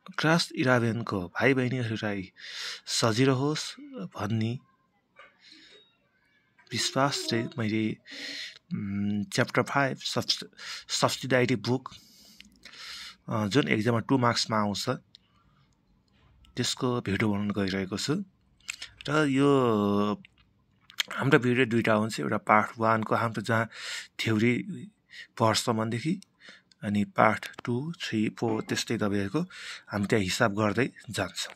Class 11 को भाइ बहिनीहरूलाई सजिलो होस् भन्ने विश्वास चाहिँ मैले च्याप्टर 5 सब्सिडाइरी बुक जुन एक्जाममा 2 मार्क्समा आउँछ त्यसको भिडियो बनाउन गइरहेको छु र यो हाम्रो भिडियो दुईटा हुन्छ एउटा पार्ट 1 को हाम्रो जहाँ थ्योरी पढ्छसम्मदेखि अनि पार्ट 2, 3, 4 त्यस्तै तपाईँहरूको हामी त्यहाँ हिसाब गर्दै जान्छौँ।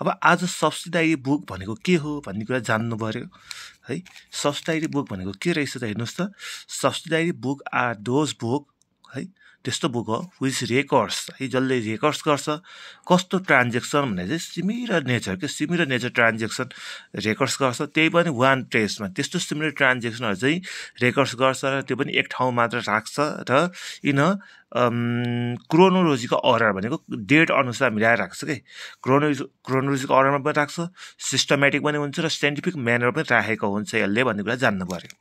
अब आज सब्सिडाइरी बुक भनेको के हो भन्ने कुरा जान्नु पर्यो है। सब्सिडाइरी बुक भनेको के रहेछ त हेर्नुहोस् त। सब्सिडाइरी बुक आर दोज बुक है त्यस्तो बुक हो विच रेकर्ड्स है जसले रेकर्ड्स गर्छ कस्तो ट्रान्जेक्सन भने चाहिँ सिमिलर नेचर ट्रान्जेक्सन रेकर्ड्स गर्छ त्यही पनि वान पेजमा त्यस्तो सिमिलर ट्रान्जेक्सनहरू चाहिँ रेकर्ड्स गर्छ र त्यो पनि एक ठाउँ मात्र राख्छ र इन क्रोनोलोजीको अर्डर भनेको डेट अनुसार मिलाएर राख्छ कि क्रोनोलोजीको अर्डरमा पनि राख्छ सिस्टमेटिक पनि हुन्छ र साइन्टिफिक म्यानर पनि राखेको हुन्छ यसले भन्ने कुरा जान्नु पर्यो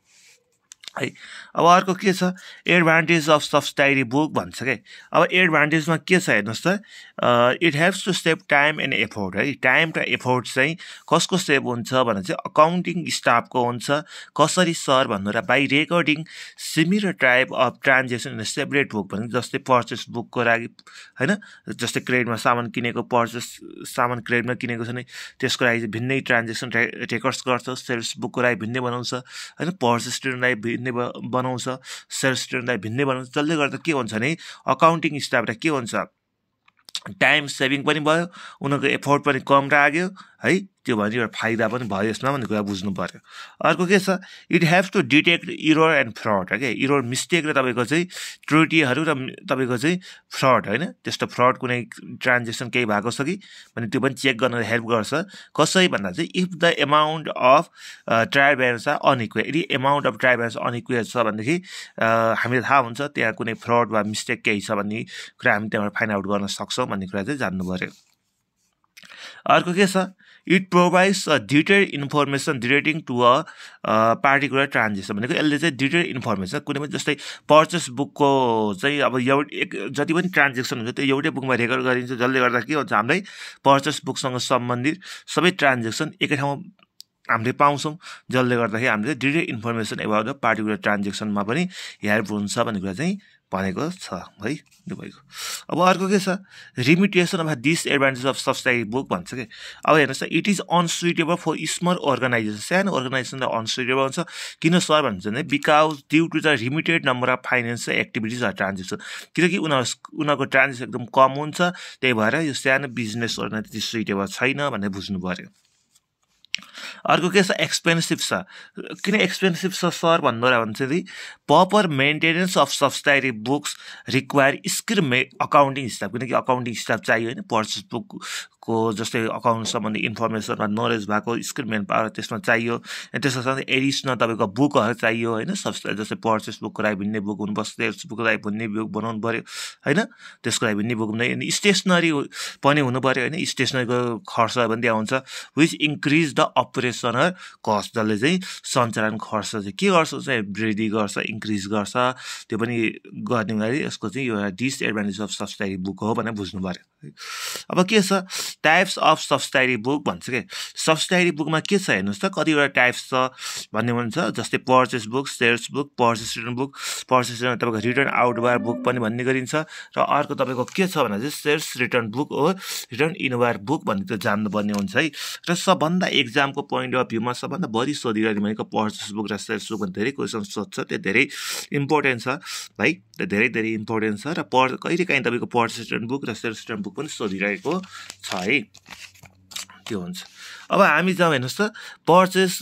है। अब अर्को के छ एडभान्टेज अफ सब्सिडाइरी बुक भन्छ क्या। अब एडभान्टेजमा के छ हेर्नुहोस् त it helps to save time and effort है। टाइम र एफोर्ट चाहिँ कसको सेभ हुन्छ भने चाहिँ अकाउन्टिङ स्टाफको हुन्छ। कसरी सर भन्नु र by recording similar type of transaction in separate book भने जस्तै पर्चेस बुकको लागि होइन जस्तै क्रेडिटमा सामान किनेको सामान क्रेडिटमा किनेको छ भने त्यसको लागि भिन्नै ट्रान्जेक्सन रेकर्ड्स गर्छ। सेल्स बुकको लागि भिन्नै बनाउँछ होइन पर्चेस स्टुडेन्टलाई भिन्नै बनाउँछ सेल्स स्टुडेन्टलाई भिन्नै बनाउँछ। जसले गर्दा के हुन्छ भने अकाउन्टिङ स्टाफलाई के हुन्छ टाइम सेभिङ पनि भयो उनीहरूको एफोर्ट पनि कम लाग्यो है। त्यो भने एउटा फाइदा पनि भयो यसमा भन्ने कुरा बुझ्नु पर्यो। अर्को के छ it helps to detect error and fraud है क्या। इरर मिस्टेक र तपाईँको चाहिँ त्रुटिहरू र तपाईँको चाहिँ फ्रड होइन त्यस्तो फ्रड कुनै ट्रान्जेक्सन केही भएको छ कि भने त्यो पनि चेक गर्न हेल्प गर्छ। कसरी भन्दा चाहिँ if the amount of trial balance are unequal यदि amount of trial balance unequal छ भनेदेखि हामीलाई थाहा हुन्छ त्यहाँ कुनै फ्रड वा मिस्टेक केही छ भन्ने कुरा हामी त्यहाँबाट फाइन्ड आउट गर्न सक्छौँ भन्ने कुरा चाहिँ जान्नु पर्यो। अर्को के छ it provides a detail information relating to a particular transaction भनेको यसले चाहिँ डिटेल इन्फर्मेसन कुनै पनि जस्तै पर्चेस बुकको चाहिँ अब जति पनि ट्रान्जेक्सन हुन्छ त्यो एउटै बुकमा रेकर्ड गरिन्छ। जसले गर्दा के हुन्छ हामीलाई पर्चेस बुकसँग सम्बन्धित सबै ट्रान्जेक्सन एकै ठाउँमा हामीले पाउँछौँ। जसले गर्दाखेरि हामीले detail information about the particular ट्रान्जेक्सनमा पनि हेल्प हुन्छ भन्ने कुरा चाहिँ भनेको छ है तपाईँको। अब अर्को के छ limitation of disadvantage of subsidiary book भन्छ कि। अब हेर्नुहोस् त it is unsuitable for small organization सानो अर्गनाइजेसनलाई अनसुइटेबल हुन्छ। किन सर भन्छ भने because due to the limited number of financial activities or transaction किनकि उनीहरूको ट्रान्जेक्सन एकदम कम हुन्छ त्यही भएर यो सानो बिजनेसहरूलाई त्यति सुइटेबल छैन भनेर बुझ्नु पर्यो। अर्को के छ एक्सपेन्सिभ छ। किन एक्सपेन्सिभ छ सर भन्नु भने चाहिँ proper maintenance of subsidiary books require skill accounting staff किनकि अकाउन्टिङ स्टाफ चाहियो होइन पर्चेस बुकको जस्तै अकाउन्ट सम्बन्धी इन्फर्मेसन वा नलेज भएको स्किल म्यान पावर त्यसमा चाहियो। त्यसको साथै एडिसनल तपाईँको बुकहरू चाहियो होइन सब्सिडाइरी जस्तै पर्चेस बुकको लागि भिन्नै बुक हुनुपर्छ सेल्स बुकको लागि भिन्नै बुक बनाउनु पऱ्यो होइन त्यसको लागि भिन्नै बुक अनि स्टेसनरी पनि हुनु पऱ्यो होइन स्टेसनरीको खर्च पनि त्यहाँ हुन्छ which increase the operational cost जसले चाहिँ सञ्चालन खर्च चाहिँ के गर्छ चाहिँ वृद्धि गर्छ इन्क्रिज गर्छ। त्यो पनि गर्ने हुँदाखेरि यसको चाहिँ यो डिसएडभान्टेज अफ सब्सिडाइरी बुक हो भनेर बुझ्नु पर्यो। अब के छ टाइप्स अफ सब्सिडाइरी बुक भन्छ कि। सब्सिडाइरी बुकमा के छ हेर्नुहोस् त कतिवटा टाइप्स छ भन्ने हुन्छ जस्तै purchase book sales book purchase return book purchase return तपाईँको रिटर्न आउट बार बुक पनि भन्ने गरिन्छ र अर्को तपाईँको के छ भने चाहिँ सेल्स रिटर्न बुक हो रिटर्न इनवार बुक भन्ने त जान्नुपर्ने हुन्छ है। र सबभन्दा एक्जामको पोइन्ट अफ भ्यूमा सबभन्दा बढी सोधिरहने भनेको पर्चेस बुक र सेल्स बुकमा धेरै क्वेसन सोध्छ त्यो धेरै इम्पोर्टेन्ट छ भाइ त्यो धेरै इम्पोर्टेन्ट छ र कहिलेकाहीँ तपाईँको पर्चेस रिटर्न बुक र सेल्स रिटर्न बुक पनि सोधिरहेको छ है त्यो हुन्छ। अब हामी जाउँ हेर्नुहोस् त पर्चेस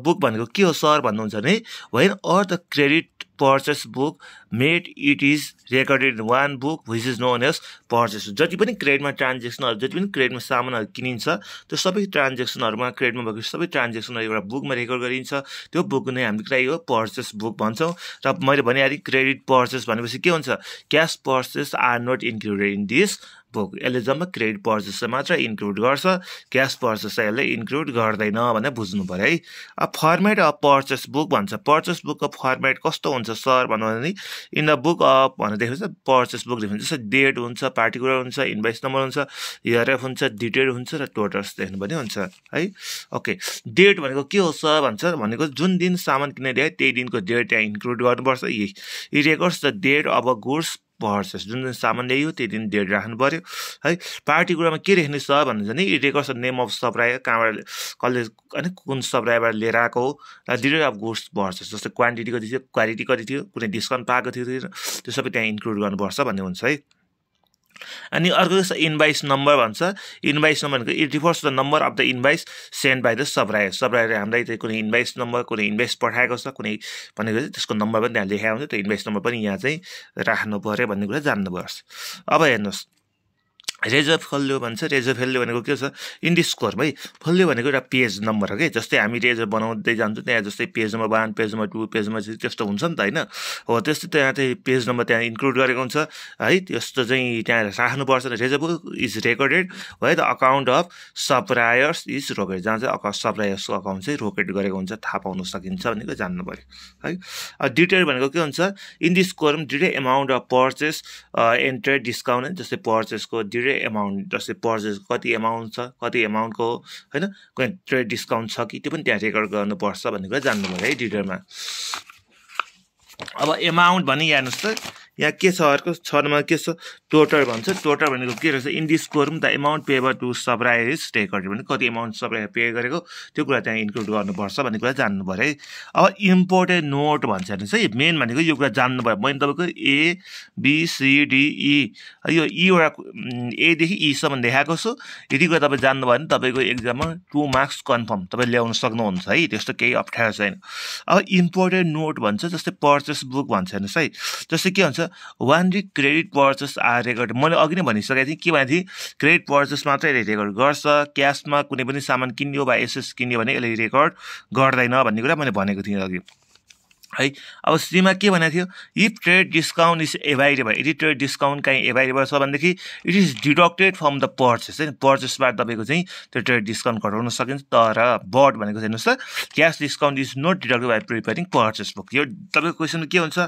बुक भनेको के हो सर भन्नुहुन्छ भने when all the credit purchase book made it is recorded in one book which is known as purchase. जति पनि क्रेडिटमा ट्रान्जेक्सनहरू जति पनि क्रेडिटमा सामानहरू किनिन्छ त्यो सबै ट्रान्जेक्सनहरूमा क्रेडिटमा भएको सबै ट्रान्जेक्सनहरू एउटा बुकमा रेकर्ड गरिन्छ त्यो बुक नै हामीले लागि हो पर्चेस बुक भन्छौँ। र मैले भनिहालेँ क्रेडिट पर्चेस भनेपछि के हुन्छ cash purchase are not included in this book यसले जम्मा क्रेडिट पर्चेस मात्र इन्क्लुड गर्छ क्यास पर्चेस चाहिँ यसले इन्क्लुड गर्दैन भनेर बुझ्नु पर्यो है। अब फर्मेट अफ पर्चेस बुक भन्छ पर्चेस बुकको फर्मेट कस्तो हुन्छ सर भन्नु भने इन द बुक अफ भनेर देख्नुहुन्छ पर्चेस बुक देख्नुहुन्छ जस्तै डेट हुन्छ, पार्टिकुलर हुन्छ, इन्भोइस नम्बर हुन्छ, इआरएफ हुन्छ, डिटेल हुन्छ र टोटल्स देख्नु पनि हुन्छ है। ओके, डेट भनेको के हो सर भन्छ भनेको जुन दिन सामान किन्न ल्याए त्यही दिनको डेट त्यहाँ इन्क्लुड गर्नुपर्छ। यी records the date of a goods purchase, जुन दिन सामान ल्यायो त्यही दिन डेट राख्नु पर्यो है। पार्टिकुलरमा के लेख्ने छ भन्नुहुन्छ भने it records the name of supplier, कहाँबाट कसले होइन कुन सप्लायरबाट लिएर आएको हो, र डिटेल अफ गुड्स पर्चेस जस्तै क्वान्टिटी कति थियो, क्वालिटी कति थियो, कुनै डिस्काउन्ट पाएको थियो, त्यो सबै त्यहाँ इन्क्लुड गर्नुपर्छ भन्ने हुन्छ है। अनि अर्को जस्तो इन्भाइस नम्बर भन्छ। इन्भाइस नम्बर भनेको it refers the number of the invoice send by the supplier. सप्लायरले हामीलाई चाहिँ कुनै इन्भाइस नम्बर, कुनै इन्भाइस पठाएको छ कुनै भनेको चाहिँ त्यसको नम्बर पनि त्यहाँ लेखेको हुन्छ, त्यो इन्भाइस नम्बर पनि यहाँ चाहिँ राख्नु पर्यो भन्ने कुरा जान्नुपर्छ। अब हेर्नुहोस् रेजर फोल्यो भन्छ। रेजर फोल्यो भनेको के छ, इन्डेक्स स्कोर है। फोल्यो भनेको एउटा पेज नम्बर हो कि, जस्तै हामी रेजर बनाउँदै जान्छौँ त्यहाँ जस्तै page number 1, page number 2, page number 3 त्यस्तो हुन्छ नि त होइन। हो त्यस्तै त्यहाँ चाहिँ पेज नम्बर त्यहाँ इन्क्लुड गरेको हुन्छ है। त्यस्तो चाहिँ त्यहाँ राख्नुपर्छ। रेजर बुक इज रेकर्डेड है the account of suppliers is rocked, जहाँ चाहिँ सप्लायर्सको अकाउन्ट चाहिँ रोकेड गरेको हुन्छ, थाहा पाउन सकिन्छ भनेको जान्नु पर्यो है। डिटेल भनेको के हुन्छ, in this score detail amount of purchase enter discount, जस्तै पर्चेसको डिटेल एमाउन्ट, जस्तै पर्चेस कति एमाउन्ट छ, कति एमाउन्टको होइन, कुनै ट्रेड डिस्काउन्ट छ कि त्यो पनि त्यहाँ रेकर्ड गर्नुपर्छ भन्ने कुरा जान्नु पर्यो है डिटेलमा। अब एमाउन्ट भने हेर्नुहोस् त यहाँ के छ, अर्को 6 नम्बर के छ, टोटल भन्छ। टोटल भनेको के रहेछ, in this score the amount payable to supplier is recorded, भने कति एमाउन्ट सप्लायर पे गरेको त्यो कुरा त्यहाँ इन्क्लुड गर्नुपर्छ भन्ने कुरा जान्नु पर्यो है। अब इम्पोर्टेन्ट नोट भन्छ हेर्नुहोस् है, मेन भनेको यो कुरा जान्नु पर्यो। मैले तपाईँको ABCDE यो ईवटा एदेखि ईसम्म देखाएको छु। यदि कुरा तपाईँ जान्नुभयो भने तपाईँको एक्जाममा 2 मार्क्स कन्फर्म तपाईँ ल्याउन सक्नुहुन्छ है, त्यस्तो केही अप्ठ्यारो छैन। अब इम्पोर्टेन्ट नोट भन्छ, जस्तै पर्चेस बुक भन्छ हेर्नुहोस् है। जस्तै के भन्छ, one D credit purchase are record. मैले अघि नै भनिसकेको थिएँ, के भनेको थिएँ, क्रेडिट पर्चेस मात्रै रेकर्ड गर्छ, क्यासमा कुनै पनि सामान किन्यो वा एसएस किन्यो भने यसले रेकर्ड गर्दैन भन्ने कुरा मैले भनेको थिएँ अघि है। अब सीमा के भनेको थियो, if trade discount is available, यदि ट्रेड डिस्काउन्ट कहीँ एभाइलेबल छ भनेदेखि it is deducted from the purchase है, पर्चेसबाट तपाईँको चाहिँ त्यो ट्रेड डिस्काउन्ट घटाउन सकिन्छ। तर बट भनेको हेर्नुहोस् त, cash discount is not deducted by preparing purchase book. यो तपाईँको क्वेसन के हुन्छ,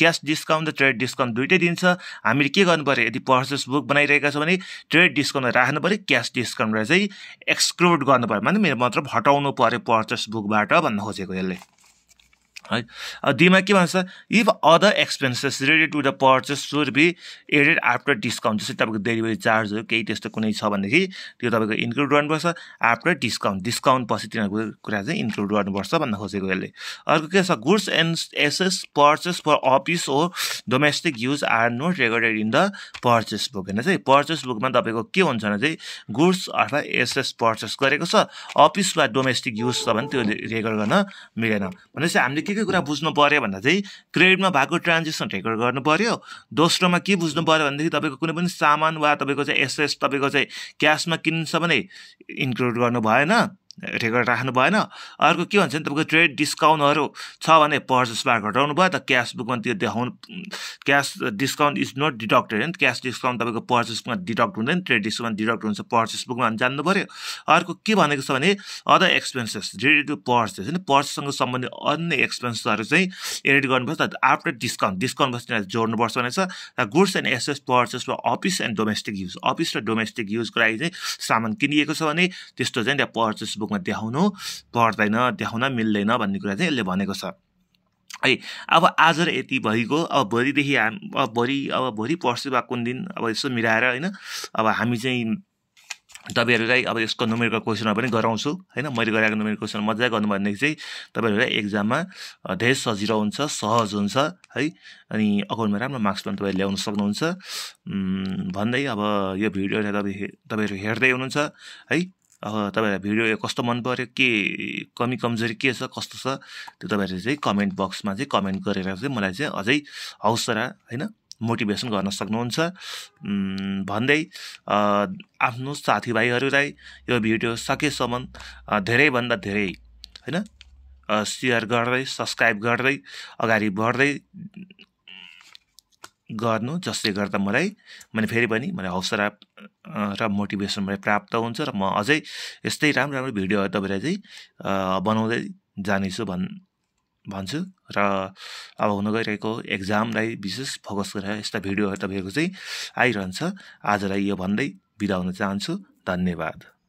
क्यास डिस्काउन्ट र ट्रेड डिस्काउन्ट दुइटै दिन्छ, हामीले के गर्नु पऱ्यो, यदि पर्चेस बुक बनाइरहेका छौँ भने ट्रेड डिस्काउन्ट राख्नु पऱ्यो, क्यास डिस्काउन्टलाई चाहिँ एक्सक्लुड गर्नु पऱ्यो, माने मेरो मतलब हटाउनु पऱ्यो पर्चेस बुकबाट भन्न खोजेको यसले है। दिमा के भन्छ, if other expenses related to the purchase should be added after discount, जस्तै तपाईँको डेलिभरी चार्जहरू केही त्यस्तो कुनै छ भनेदेखि त्यो तपाईँको इन्क्लुड गर्नुपर्छ आफ्टर डिस्काउन्ट, डिस्काउन्ट पछि तिनीहरूको कुरा चाहिँ इन्क्लुड गर्नुपर्छ भन्न खोजेको यसले। अर्को के छ, गुड्स एन्ड एसेस purchase for office or domestic use are not recorded in the purchase book. हेर्नुहोस् है, पर्चेस बुकमा तपाईँको के हुन्छ भने चाहिँ गुड्स अथवा एसेस पर्चेस गरेको छ, अफिस वा डोमेस्टिक युज छ भने त्यो रेकर्ड गर्न मिलेन। भनेपछि हामीले के कुरा बुझ्नु पर्यो भन्दा चाहिँ क्रेडिटमा भएको ट्रान्जेक्सन रेकर्ड गर्नु पर्यो। दोस्रोमा के बुझ्नु पर्यो भनेदेखि तपाईँको कुनै पनि सामान वा तपाईँको चाहिँ एसेस तपाईँको चाहिँ क्यासमा किन्छ भने इन्क्लुड गर्नु भएन, रेकर्ड राख्नु भएन। अर्को के भन्छ भने तपाईँको ट्रेड डिस्काउन्टहरू छ भने पर्चेसबाट घटाउनु भयो, त क्यास बुकमा त्यो देखाउनु, cash discount is not deducted होइन, क्यास डिस्काउन्ट तपाईँको पर्चेसमा डिडक्ट हुँदैन, ट्रेड डिस्काउन्ट डिडक्ट हुन्छ पर्चेस बुकमा जान्नु पर्यो। अर्को के भनेको छ भने other expenses related to purchase होइन, पर्चेससँग सम्बन्धित अन्य एक्सपेन्सहरू चाहिँ एडिट गर्नुपर्छ आफ्टर डिस्काउन्ट, डिस्काउन्ट पछि जोड्नुपर्छ भनेको छ। गुड्स एन्ड एसेस purchase for office and domestic use, office र डोमेस्टिक युजको लागि चाहिँ सामान किनिएको छ भने त्यस्तो चाहिँ त्यहाँ पर्चेस बुकमा देखाउनु पर्दैन, देखाउन मिल्दैन भन्ने कुरा चाहिँ यसले भनेको छ है। अब आज र यति भइगयो। अब भोलिदेखि भोलि पर्सि वा कुन दिन अब यसो मिलाएर होइन, अब हामी चाहिँ तपाईँहरूलाई अब यसको नुमेरिकल क्वेसनहरू पनि गराउँछु होइन। मैले गराएको नुमेरिकल क्वेसन मजाले गर्नुभयो भनेदेखि चाहिँ तपाईँहरूलाई एक्जाममा धेरै सजिलो हुन्छ, सहज हुन्छ है। अनि अकाउन्टमा राम्रो मार्क्स पनि तपाईँले ल्याउन सक्नुहुन्छ भन्दै अब यो भिडियोलाई तपाईँहरू हेर्दै हुनुहुन्छ है। अब तपाईँहरूलाई भिडियो कस्तो मन पर्यो, के कमी कमजोरी के छ कस्तो छ त्यो तपाईँहरूले चाहिँ कमेन्ट बक्समा चाहिँ कमेन्ट गरेर चाहिँ मलाई चाहिँ अझै हौसला होइन मोटिभेसन गर्न सक्नुहुन्छ भन्दै आफ्नो साथीभाइहरूलाई यो भिडियो सकेसम्म धेरैभन्दा धेरै होइन सेयर गर्दै सब्सक्राइब गर्दै अगाडि बढ्दै गर्नु, जसले गर्दा मैले फेरि पनि मलाई हौसला र मोटिभेसन मलाई प्राप्त हुन्छ र म अझै यस्तै राम्रो राम्रो भिडियोहरू तपाईँलाई चाहिँ बनाउँदै जानेछु भन्छु र अब हुन गइरहेको एक्जामलाई विशेष फोकस गरेर यस्ता भिडियोहरू तपाईँहरूको चाहिँ आइरहन्छ। आजलाई यो भन्दै बिदा हुन चाहन्छु। धन्यवाद।